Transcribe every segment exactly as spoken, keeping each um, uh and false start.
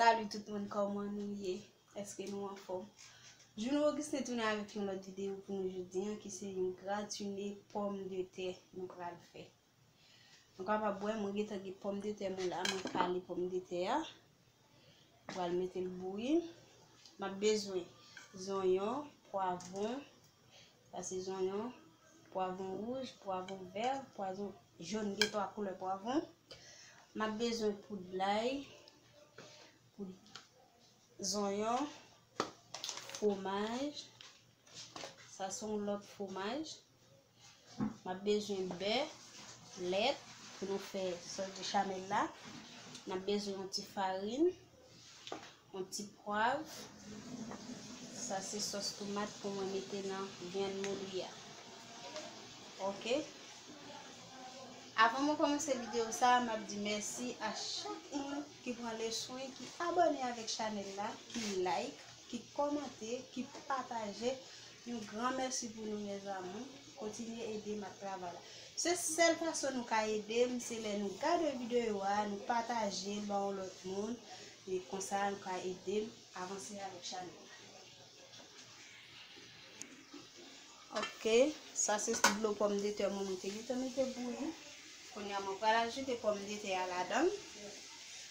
Salut tout moun, kòman nou ye? Èske nou anfòm? Juno Augustin tounen avèk yon lòt videyo pou nou jodi a, ki se yon gratine pòmdetè nou pral fè. Nou kapab wè, mwen gentan gen pòmdetè mwen la, mwen kale pòmdetè a. Mwen pral mete l bouyi. M ap bezwen zonyon, pwavwon, sa se zonyon, pwavwon wouj, pwavwon vè, pwavwon jòn, gen twa koulè pwavwon. M ap bezwen poud lay, poud zonyon, fwomaj. Sa se yon lòt fwomaj. M ap bezwen bè, lèt pou nou fè sòs bechamel la. N ap bezwen yon ti farin, yon ti pwav. Sa se sòs tomat pou mwen mete nan vyann mouli a. Oke. Avan mwen kòmanse videyo sa a, m ap di mèsi a chak moun ki pran le swen, ki abòne avèk chanèl la, ki like, ki kòmante, ki pataje. Yon gran mèsi pou nou, mes amours. Kontinye ede m ak travay la. Se sèl fason nou ka ede m, se lè nou gade videyo a, nou pataje l ba yon lòt moun. E konsa, nou ka ede m avanse avèk chanèl la. Oke, sa se dlo pòmdetè mwen, mwen te gentan mete bouyi. Kounye a, mwen pral ajoute pòmdetè a ladan l.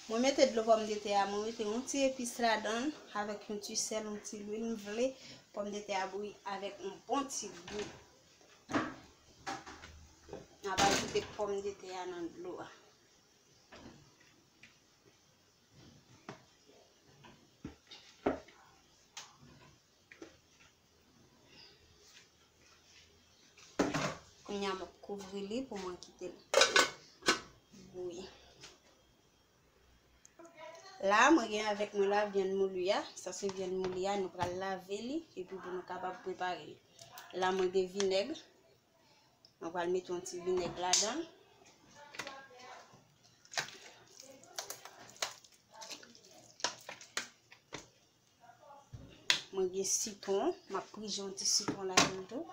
Mwen mete dlo pòmdetè a, mwen mete yon ti epis ladan l, avèk yon ti sèl, yon ti lwil, m vle pòmdetè a bouyi avèk yon bon ti gou. N ap ajoute pòmdetè a nan dlo a. Kounye a, m ap kouvri li pou mwen kite l bouyi. La, mwen gen avèk mwen la vyann mouli a. Sa se vyann mouli a, nou pral lave li, epi pou nou kapab prepare li. La, mwen gen vinèg. Mwen pral mete yon ti vinèg ladan l. Mwen gen sitwon, m ap prije yon ti sitwon ladan l tou.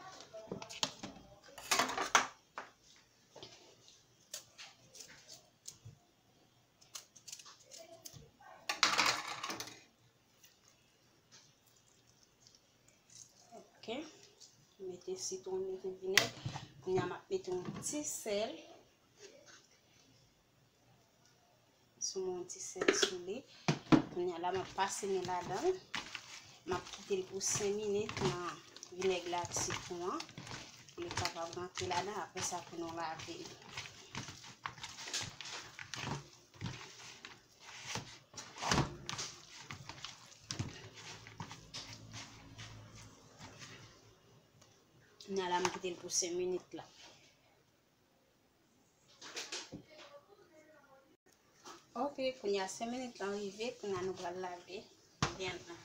Oke. Mete sitwon, mete vinèg. Kounye a, m ap mete yon ti sèl. Sou mwen, yon ti sèl sou li. Kounye a la, m ap pase men ladan l. M ap kite l pou senk minit nan vinèg la ak sitwon an. Pou li kapab rantre ladan, apre sa pou nou lave li. Kounye a la, m kite l pou senk minit la. Oke, kounye a senk minit lan rive, kounye a nou pral lave vyann lan.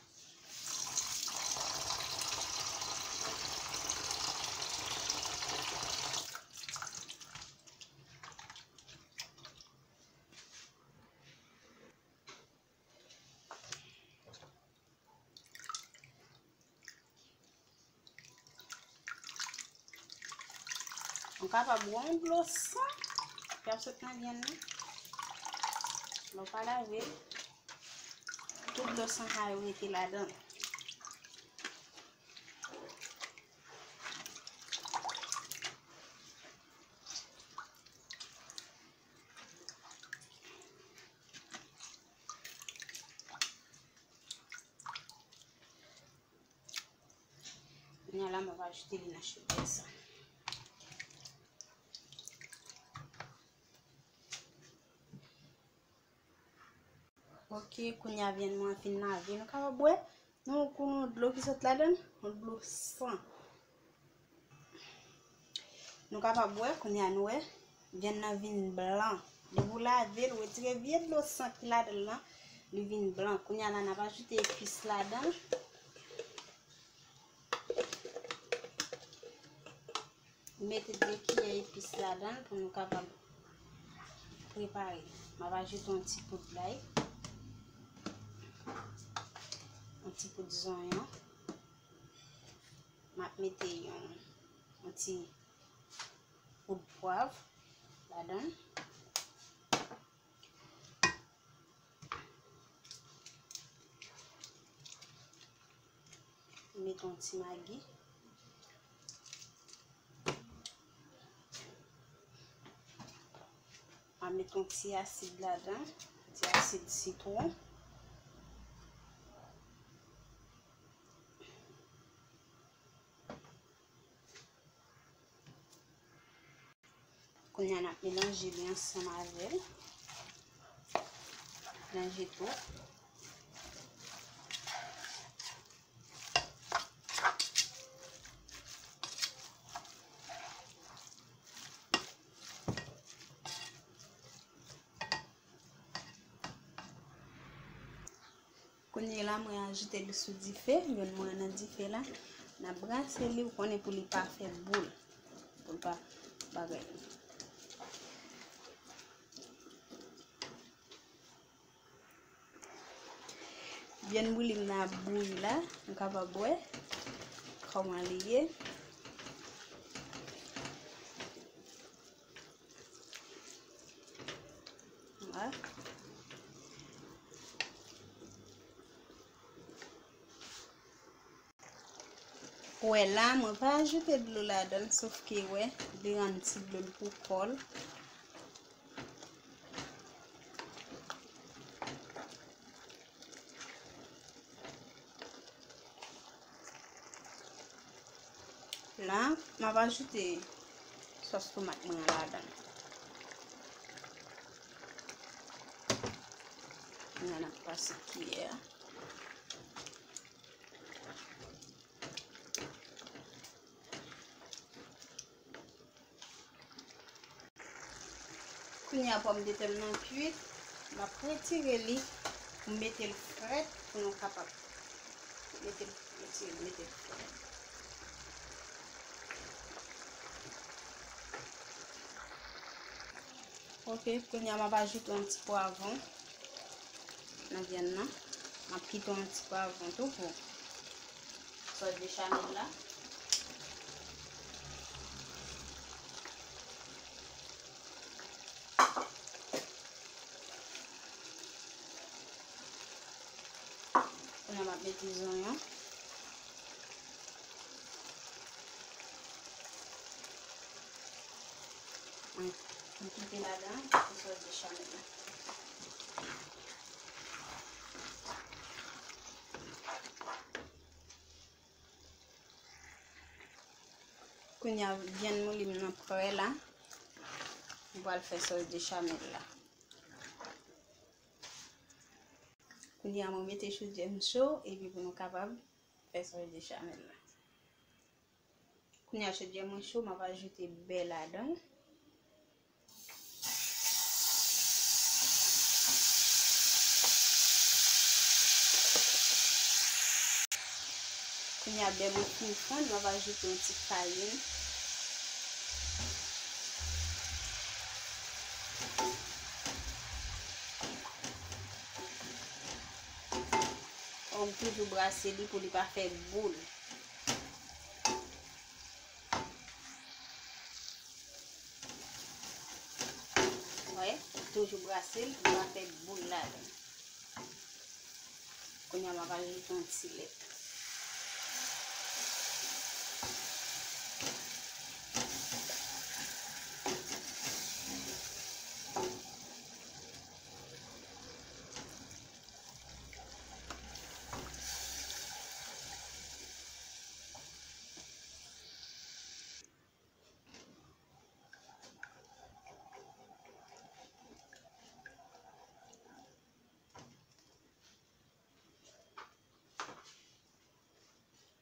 Nou kapab wè yon dlo san k ap sot nan vyann nan. Lè w pa lave l, tout dlo san sa yo rete ladan l. Kounye a la, m ap ajoute li nan chodyè sa. Oke, kounye a vyann mwen fin lave. Nou kapab wè, nou, kou nou dlo ki sot ladan l, yon dlo san. Nou kapab wè, kounye a nou wè, vyann nan vin blan. Depi w lave l, ou retire vye dlo san ki ladan l lan, li vin blan. Kounye a la, n ap ajoute epis ladan l. Mete de kiyè epis ladan l pou nou kapab prepare. M ap ajoute yon ti poud lay, yon ti poud zonyon. M ap mete yon, yon ti poud pwav ladan l. Met yon ti magi. M a met yon ti asid ladan, ti asid sitwon. Kounye a n ap melanje li ansanm avè l. Melanje tou. Kounye la, mwen ajoute li sou dife, youn mwen nan dife la. N ap brase li, ou konnen, pou li pa fè boul. Pou l pa bagay. Vyann bouyi m nan ap bouyi la, nou kapab wè kòman li ye. Vwala. Ou wè la, mwen pa ajoute dlo ladan l, sof ke, wè, li rann ti dlo l pou kò l. La, m ap ajoute sòs tomat mwen an ladan. Kounye a n ap pase kiyè a. Kounye a pòmdetè m nan kuit, m ap retire li pou m mete l frèt pou nou kapab mete l, retire l, mete l frèt. Ok, kounye a m ap ajoute yon ti pwavwon nan vyann nan. M ap kite yon ti pwavwon tou pou sòs bechamel la. Kounye a m ap mete zonyon. Mwen, mwen kite ladan pou sòs bechamel la. Kounye a, vyann mouli m nan prè la. M pral fè sòs bechamel la. Kounye a, mwen mete chodyè m cho, epi pou nou kapab fè sòs bechamel la. Kounye a, chodyè mwen cho, m ap ajoute bè ladan. Kounye a, bè mwen fin fonn, m ap ajoute yon ti kayen. Ou toujou brase li pou li pa fè boul. Wè, toujou brase l pou l pa fè boul ladan. Kounye a, m ap ajoute yon ti lèt.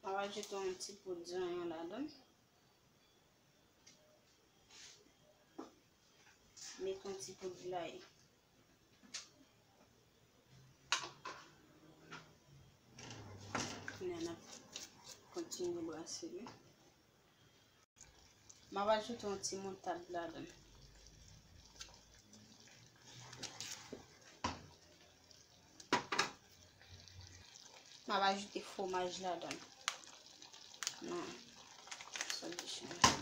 M ap ajoute yon ti poud zonyon ladan. Met yon ti poud lay. Kounye a n ap kontinye brase li. M ap ajoute yon ti moutad ladan. M ap ajoute fwomaj ladan. Non. Sòs de chanèl.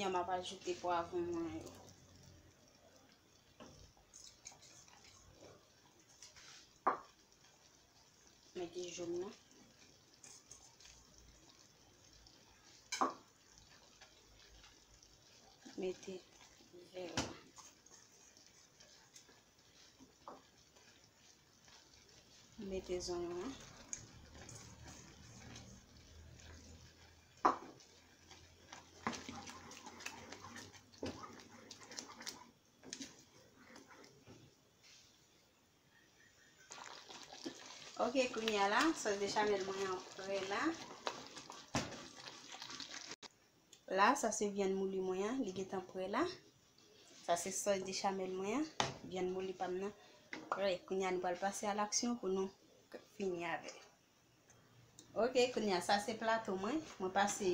M ap ajoute pwavwon mwen yo. Mete jòn nan. Mete vè a. Mete zonyon an. Ok, kounye a la, sòs bechamel mwen an prè la. La, sa se vyann mouli mwen an, li gentan prè la. Sa se sòs bechamel mwen an, vyann mouli pa m nan prè. Kounye a, nou pral pase a laksyon pou nou fini avè l. Ok, kounye a, sa se plato mwen. Mwen pase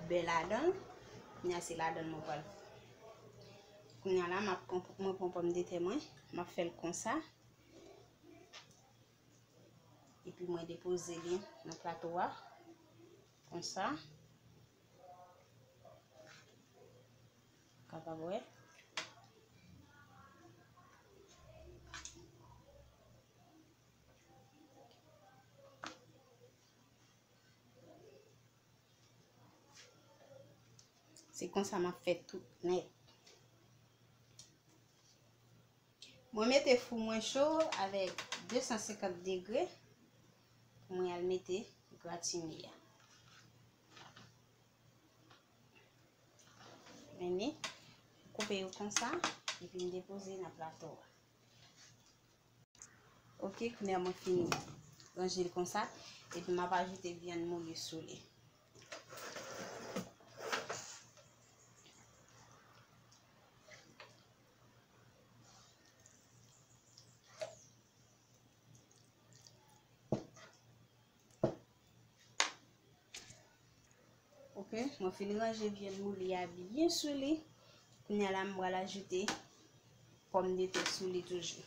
bè ladan l. Kounye a, se ladan l mwen pral. Kounye a la, m ap pran, mwen pran pòmdetè mwen. M ap fè l konsa. Epi mwen depoze li nan plato a. Konsa. Kapab wè. Se konsa m ap fè tout nèt. Mwen mete fou mwen cho avèk de san senkant degre pou mwen al mete gratine a. Mennen, koupe yo konsa, epi m depoze nan plato a. Ok, kounye a mwen fini ranje l konsa, epi m ap ajoute vyann mouli sou li. Ok, mwen fin ranje vyann mouli a byen sou li. Kounye a la, m pral ajoute pòmdetè sou li toujou.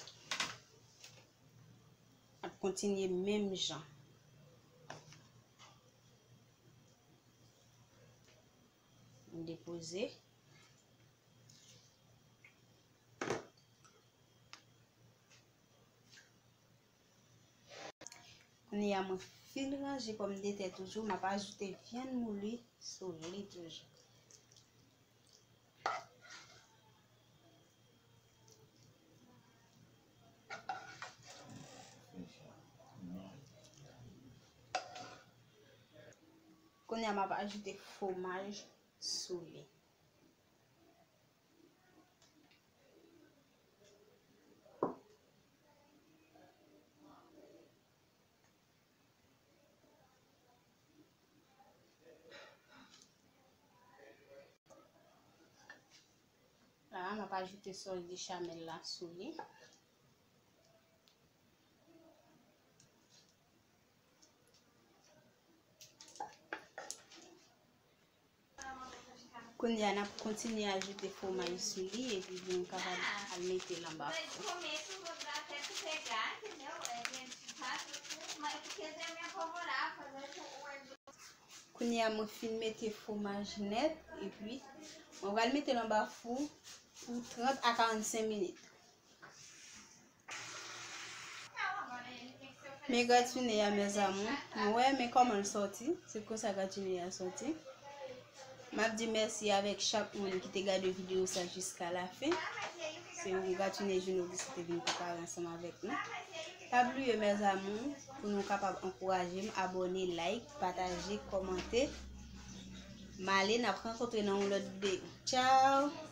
Ap kontinye menm jan. M depoze. Kounye a mwen fin ranje pòmdetè toujou, m ap ajoute vyann mouli sou li toujou. Kounye a m ap ajoute fwomaj sou li. La, m ap ajoute sòs bechamel la sou li. Kounye a, n ap kontinye ajoute fwomaj sou li epi pou nou kapab al mete l anba fou. Kounye a, mwen fin mete fwomaj nèt epi mwen pral mete l anba fou pou trant a karannsenk minit. Men gratine a, mes amours, nou wè, men kòman l sòti. Se konsa gratine a sòti. M ap di mèsi avèk chak moun ki te gade videyo sa jiska la fen. Se yon gratine Juno ki te vin prepare ansanm avèk nou. Pa bliye, mes amours, pou nou kapab ankouraje m, abòne, like, pataje, kòmante. M ale, n ap rankontre nan yon lòt videyo. Tchao!